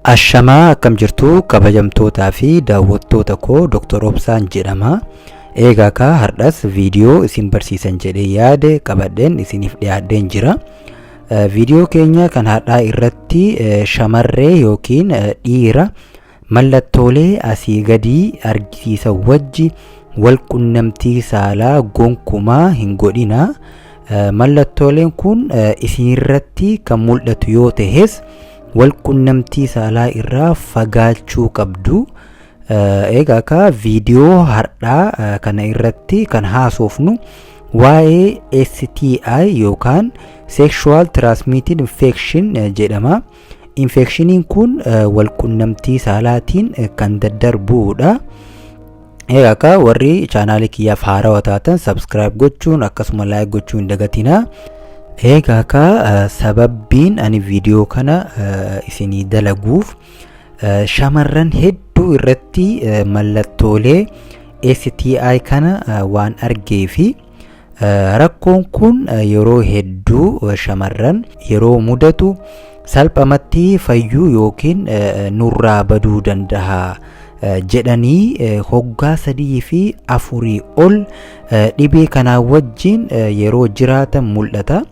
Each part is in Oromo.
Ashamaa, akkam jirtu kabajamtootaa fi daawwattoota koo? Dr. Obsaan jedhama. Eegaa kaa, har'as viidiyoo isin barsiisan jedhee yaade qabadheen isiniif dhiyaadheen jira. Viidiyoo keenya kan har'aa irratti shamarree yookiin dhiira mallattoolee asii gadii argisiisan wajji wal qunnamtii saalaa gonkumaa hin godhina. Mallattooleen kun isinirratti kan mul'atu yoo ta'es, wal qunnamtii saalaa irraa fagaachuu qabdu. Egaa akka viidiyoo har'aa kana irratti kan haasofnu waa'ee STI yookaan Sexual Transmitted Infection jedhama. Infekshiniin kun wal qunnamtii saalaatiin kan daddarbudha. Egaa akka warri chaanaalii kiyyaaf haarawaa taatan subscribe gochuun akkasuma like gochuu hin dagatinaa. Egaa akka sababbiin ani viidiyoo kana isinii dalaguuf, shamarran hedduu irratti mallattoolee STI kana waan argee fi rakkoon kun yeroo hedduu shamarran yeroo mudatu salphamatti fayyuu yookiin nurraa baduu danda'a jedhanii hoggaa 3 fi 4 ol dhibee kanaa wajjin yeroo jiraatan mul'ata.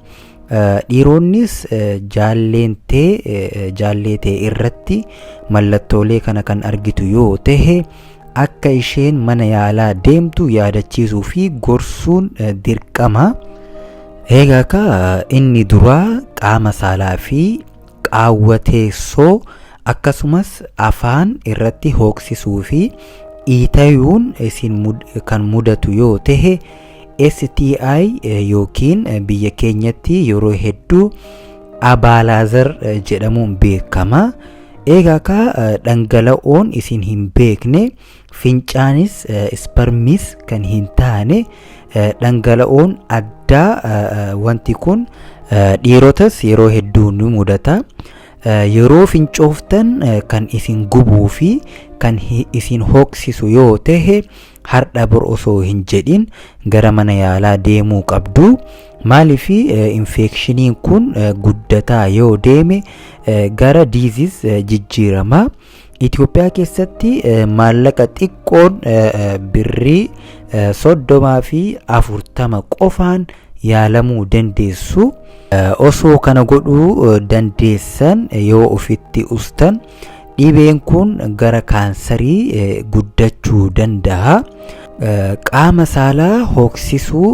Dhiironnis jaalleentee jaalleetee irratti mallattoolee kana kan argitu yoo tahe, akka isheen mana yaalaa deemtu yaadachiisuu fi gorsuun dirqama. Egaa akka inni duraa qaama saalaa fi qaawwa teessoo akkasumas afaan irratti hooksisuu fi iitayuun isin kan mudatu yoo tahe, STI yookiin biyya keenyatti yeroo hedduu abaalaazar jedhamuun beekama. Egaa ka dhangala'oon isin hin beekne, fincaanis isparmis kan hin taane, dhangala'oon addaa, wanti kun dhiirotas yeroo hedduu ni mudata. Yeroo fincooftan kan isin gubuu fi kan isin hooksisu yoo tahe, har'a bor osoo hin jedhin gara mana yaalaa deemuu qabdu. Maaliif? Infeekshiniin kun guddataa yoo deeme gara disease jijjiirama. Itoophiyaa keessatti maallaqa xiqqoon birrii 30 fi 40 qofaan yaalamuu dandeessu. Osoo kana godhuu dandeessan yoo ofitti ustan, dhibeen kun gara kaansarii guddachuu danda'a. Qaama saalaa hooksisuu,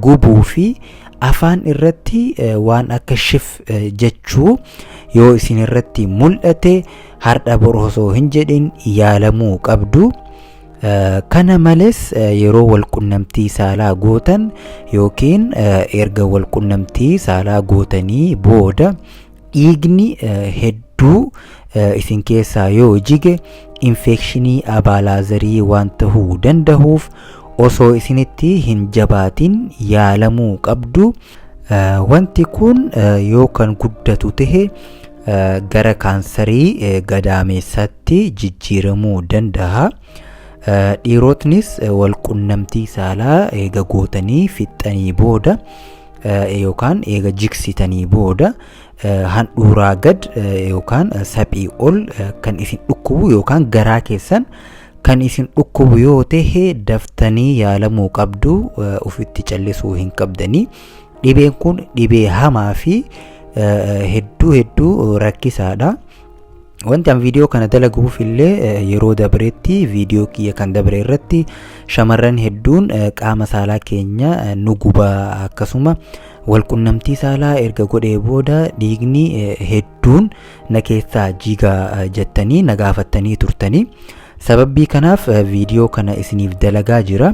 gubuu fi afaan irratti waan akka shif jechuu yoo isin irratti mul'ate, har'a bor osoo hin jedhin yaalamuu qabdu. Kana malees yeroo walqunnamtii saalaa gootan yookiin erga walqunnamtii saalaa gootanii booda dhiigni hedduu isin keessaa yoo jige, infekshinii abaalaazarii waan tahuu danda'uuf osoo isinitti hin jabaatin yaalamuu qabdu. Wanti kun yoo kan guddatu tahe gara kaansarii gadaameessaatti jijjiiramuu danda'a. Dhiirotnis walqunnamtii saalaa eega gootanii fixxanii booda yookaan eega jigsitanii booda handhuuraa gad yookaan saphii ol kan isin dhukkubu yookaan garaa keessan kan isin dhukkubu yoo tahe, daftanii yaalamuu qabdu, ofitti callisuu hin qabdanii. Dhibeen kun dhibee hamaa fi hedduu hedduu rakkisaadha. Wanti an viidiyoo kana dalaguuf illee, yeroo dabreetti viidiyoo kiyya kan dabre irratti shamarran hedduun qaama saalaa keenya nu gubaa, akkasuma walqunnamtii saalaa erga godhee booda dhiigni hedduun na keessaa jigaa jettanii na gaafattanii turtanii. Sababbii kanaaf viidiyoo kana isiniif dalagaa jira.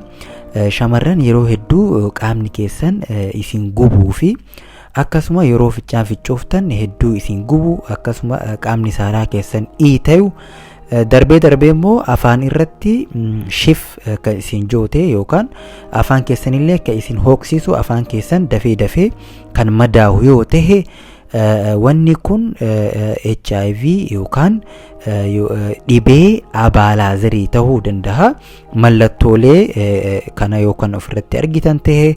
Shamarran yeroo hedduu qaamni keessan isin gubuu fi akkasuma yeroo ficcaan ficcooftan hedduu isin gubu, akkasuma qaamni saalaa keessan dhiitayu, darbee darbee immoo afaan irratti shif kan isin joote yookaan afaan keessanillee kan isin hooksisu, afaan keessan dafee dafee kan madaahu yoo tahe, wanni kun HIV yookaan dhibee abaalaazarii ta'uu danda'a. Mallattoolee kana yookaan ofirratti argitan tahe,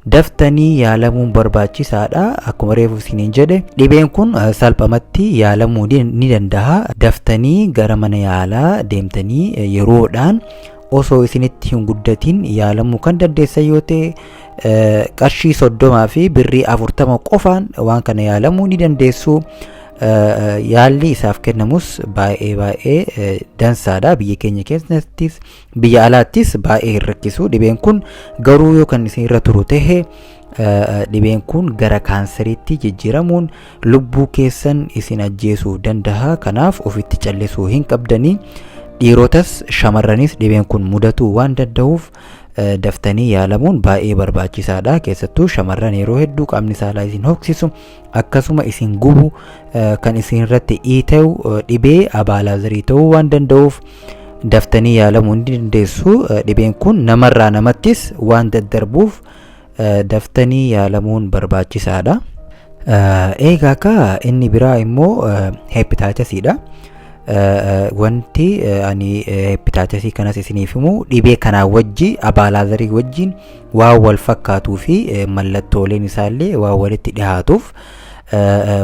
Daftanii yaalamuun barbaachisaadha. Akkuma reefu isiniin jedhe, dhibeen kun salphamatti yaalamuu ni danda'a. Daftanii gara mana yaalaa deemtanii yeroodhaan osoo isinitti hin guddatin yaalamuu kan dandeessan yoo ta'e, qarshii 30 fi birrii 40 qofaan waan kana yaalamuu ni dandeessu. Yaalli isaaf kennamus baay'ee baay'ee dansaadha. Biyya keenya keessattis biyya alaattis baay'ee hin rakkisu. Dhibeen kun garuu yoo kan isin irra turu tahe, dhibeen kun gara kaanseriitti jijjiiramuun lubbuu keessan isin ajjeesuu danda'a. Kanaaf ofitti callisuu hin qabdanii. Dhiirotas shamarranis dhibeen kun mudatuu waan danda'uuf, daftanii yaalamuun baay'ee barbaachisaadha. Keessattuu shamarran yeroo hedduu qaamni saalaa isin hoksisu, akkasuma isin gubu, kan isin irratti dhiita'u dhibee abaalaazarii ta'uu waan danda'uuf, daftanii yaalamuu ni dandeessu. Dhibeen kun namarraa namattis waan daddarbuuf, daftanii yaalamuun barbaachisaadha. Egaa akka inni biraa immoo hepataatisiidha. Wanti ani hepataatisii kanas isiniif himu dhibee kanaa wajji, abaalaazarii wajjin waan wal fakkaatuu fi mallattooleen isaallee waan walitti dhihaatuuf,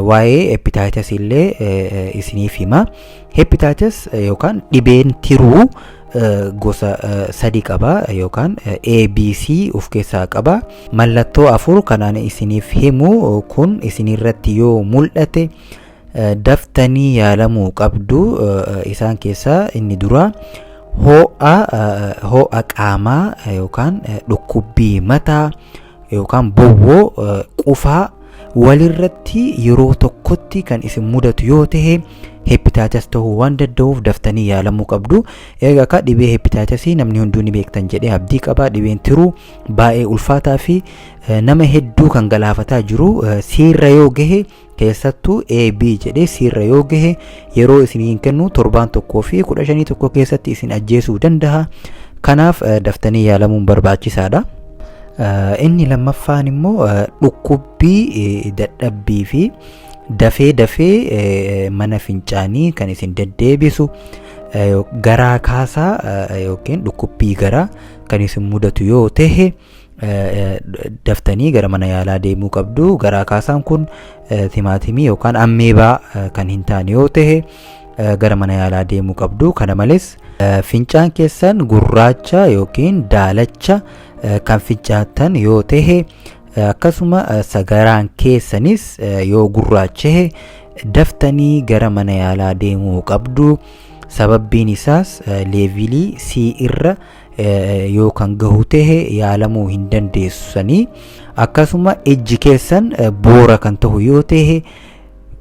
waa'ee hepataatisii illee isiniif hima. Hepatitis yookaan dhibeen tiruu gosa sadi qaba yookaan ABC of keessaa qaba. Mallattoo afur kanaan isiniif himu kun isinirratti yoo mul'ate, daftanii yaalamuu qabdu. Isaan keessaa inni dura ho'a qaamaa yookaan dhukkubbii mataa yookaan bowwoo, qufaa walirratti yeroo tokkotti kan isin mudatu yoo ta'e, hepatitis ta'uu waan danda'uuf daftanii yaalamuu qabdu. Egaa akka dhibee hepataatisii namni hunduu ni beektan jedhee abdii qaba. Dhibeen tiruu baay'ee ulfaataa fi nama hedduu kan galaafataa jiru, siirra yoo gahe, keessattuu AB jedhee siirra yoo gahe, yeroo isiniin kennu torbaan 1 fi 15 1 keessatti isin ajjeesuu danda'a. Kanaaf daftanii yaalamuun barbaachisaadha. Inni lammaffaan immoo dhukkubbii, dadhabbii fi dafee dafee mana fincaanii kan isin deddeebisu, garaa kaasaa yookiin dhukkubbii garaa kan isin mudatu yoo ta'e, daftanii gara mana yaalaa deemuu qabdu. Garaa kaasaan kun timaatimii yookaan ammeebaa kan hin taane yoo ta'e, gara mana yaalaa deemuu qabdu. Kana malees fincaan keessan gurraacha yookiin daalacha kan fincaatan yoo ta'e, akkasuma sagaraan keessanis yoo gurraachahe, daftanii gara mana yaalaa deemuu qabdu. Sababbiin isaas level C irra yoo kan gahu ta'e, yaalamuu hin dandeessanii. Akkasuma ijji keessan boora kan ta'u yoo ta'e,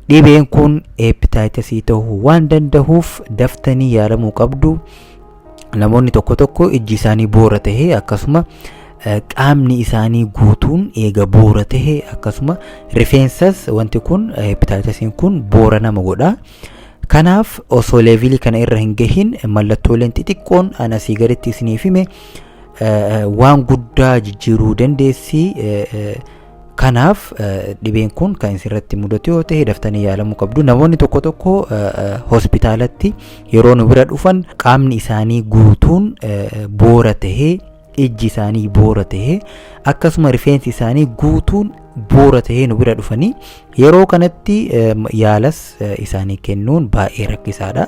dhibeen kun hepataayitisii ta'uu waan danda'uuf, daftanii yaalamuu qabdu. Namoonni tokko tokko ijji isaanii boora ta'e, akkasuma qaamni isaanii guutuun eega boora ta'e, akkasuma rifeensas wanti kun hepataayitisiin kun boora nama godha. Kanaaf osoo level kana irra hin gahin, mallattooleen xixiqqoon an asii gaditti isiniif hime waan guddaa jijjiiruu dandeessi. Kanaaf dhibeen kun kan isirratti mudatu yoo ta'e, daftanii yaalamuu qabdu. Namoonni tokko tokko hospitaalatti yeroo nu bira dhufan, qaamni isaanii guutuun boora tahee, ijji isaanii boora tahee, akkasuma rifeensi isaanii guutuun boora tahee nu bira dhufanii, yeroo kanatti yaalas isaanii kennuun baay'ee rakkisaadha.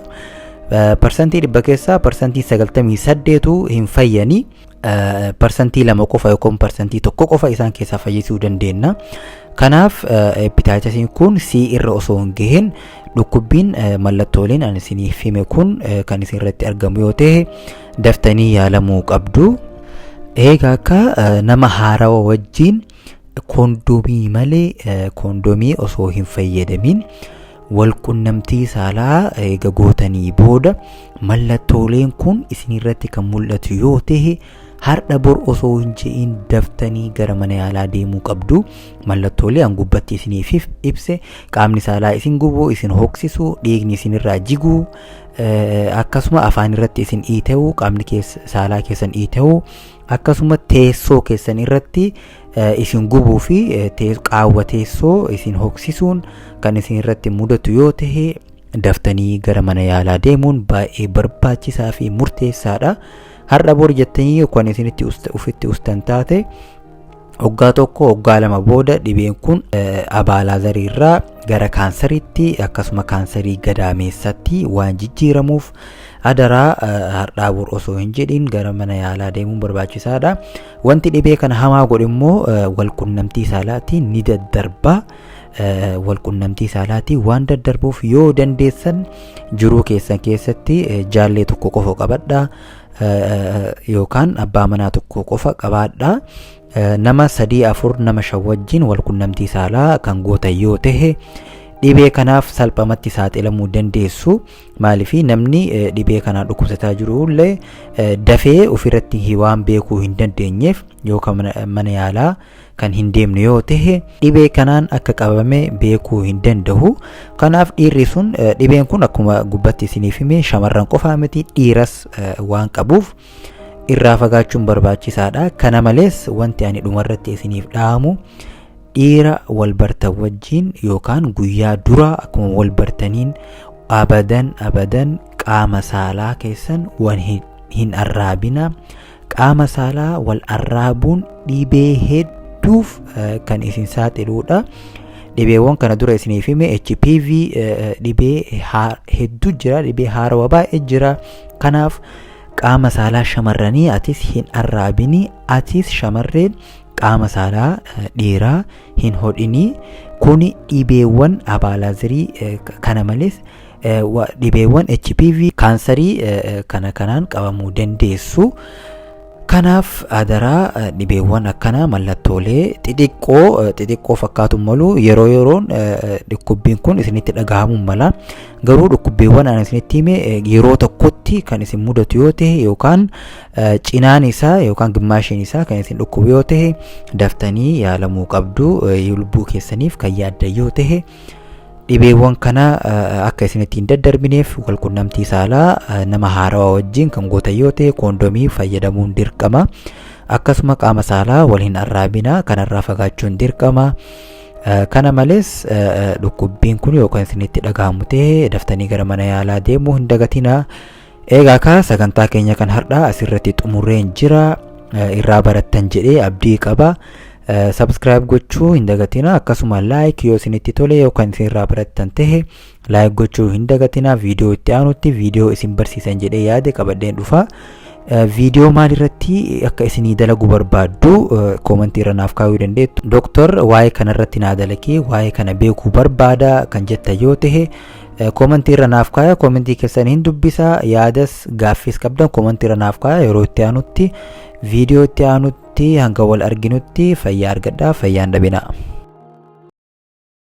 100% keessaa 98%tu hin fayyanii, 2% qofa yookaan 1% qofa isaan keessaa fayyisuu dandeenya. Kanaaf hepataayitisiin kun C irra osoo hin gahin, dhukkubbiin mallattooleen ani isiniif hime kun kan isin irratti argamu yoo ta'e, daftanii yaalamuu qabdu. Egaa akka nama haarawa wajjin koondoomii malee, koondoomii osoo hin fayyadamin walqunnamtii saalaa eega gootanii booda, mallattooleen kun isinirratti kan mul'atu yoo ta'e, har'a bor osoo hin je'in daftanii gara mana yaalaa deemuu qabdu. Mallattoolee an gubbatti isiniif ibse, qaamni saalaa isin gubuu, isin hoksisuu, dhiigni isinirraa jiguu, akkasuma afaan irratti isin dhiita'uu, qaamni saalaa keessan dhiita'uu, akkasuma teessoo keessan irratti isin gubuu fi qaawwa teessoo isin hoksisuun kan isin irratti mudatu yoo ta'e, daftanii gara mana yaalaa deemuun baay'ee barbaachisaa fi murteessaadha. Har'a bor jettanii yookaan isinitti ofitti ustan taate, Waggaa tokko, waggaa 2 booda dhibeen kun abaalaazarii irraa gara kaansariitti, akkasuma kaansarii gadaameessatti waan jijjiiramuuf, adaraa har'aa bor osoo hin jedhin gara mana yaalaa deemuun barbaachisaadha. Wanti dhibee kana hamaa godhu immoo walqunnamtii saalaatiin ni daddarba. Walqunnamtii saalaatiin waan daddarbuuf, yoo dandeessan jiruu keessan keessatti jaallee tokko qofa qabadhaa yookaan abbaa manaa tokko qofa qabaadhaa. Nama sadii, afur, nama shan wajjin walqunnamtii saalaa kan gootan yoo tahe, dhibee kanaaf salphamatti saaxilamuu dandeessu. Maaliif? Namni dhibee kanaan dhukkubsataa jiru illee dafee ofirratti waan beekuu hin dandeenyeef, yookaan mana yaalaa kan hin deemne yoo tahe, dhibee kanaan akka qabame beekuu hin danda'u. Kanaaf dhiirri sun, dhibeen kun akkuma gubbatti isiniif hime, shamarran qofaa miti, dhiiras waan qabuuf irraa fagaachuun barbaachisaadha. Kana malees wanti ani dhumarratti isiniif dhaamu, dhiira wal bartan wajjin yookaan guyyaa dura akkuma wal bartaniin abadan abadan qaama saalaa keessan wal hin arraabina. Qaama saalaa wal arraabuun dhibee hedduuf kan isin saaxiluudha. Dhibeewwan kana dura isiniif hime, HPV, dhibee hedduu jira, dhibee haarawaa baay'ee jira. Kanaaf qaama saalaa shamarranii atis hin arraabini, atis shamarreen qaama saalaa dhiiraa hin hodhinii. Kuni dhibeewwan abaalaazirii kana malees dhibeewwan HPV, kaansarii kana kanaan qabamuu dandeessu. Kanaaf adaraa, dhibeewwan akkanaa mallattoolee xixiqqoo xixiqqoo fakkaatu malu. Yeroo yeroon dhukkubbiin kun isinitti dhagahamuu mala. Garuu dhukkubbiiwwan ani isinitti hime yeroo tokkotti kan isin mudatu yoo ta'e, yookaan cinaan isaa yookaan gimmaashiin isaa kan isin dhukkubu yoo ta'e, daftanii yaalamuu qabdu. Lubbuu keessaniif kan yaaddan yoo ta'e, dhibeewwan kana akka isinitti hin daddarbineef, walqunnamtii saalaa nama haarawaa wajjin kan gootan yoo ta'e, koondomii fayyadamuun dirqama. Akkasuma qaama saalaa wal hin arraabina, kanarraa fagaachuun dirqama. Kana malees dhukkubbiin kun yookaan isinitti dhagahamu ta'e, daftanii gara mana yaalaa deemuu hin dagatinaa. Egaa kaa, sagantaa keenya kan har'aa asirratti xumurreen jira. Irraa barattan jedhee abdii qaba. Subscribe gochuu hin dagatina. Akkasuma like, yoo isinitti tole yookaan isin irraa barattan tahe, like gochuu hin dagatina. Viidiyoo itti aanutti viidiyoo isin barsiisan jedhee yaade qabadheen dhufa. Viidiyoo maalirratti akka isinii dalagu barbaaddu koomentii irra naaf kaayuu dandeettu. "Dooktor, waa'ee kanarratti naa dalagee, waa'ee kana beekuu barbaada" kan jettan yoo tahe, koomentii irra naaf kaaya. Koomentii keessan hin dubbisa. Yaadas gaaffis qabdan koomentii irra naaf kaaya. Yeroo itti aanutti, viidiyoo itti aanutti hanga wal arginutti, fayyaa argadhaa, fayyaan dhabinaa.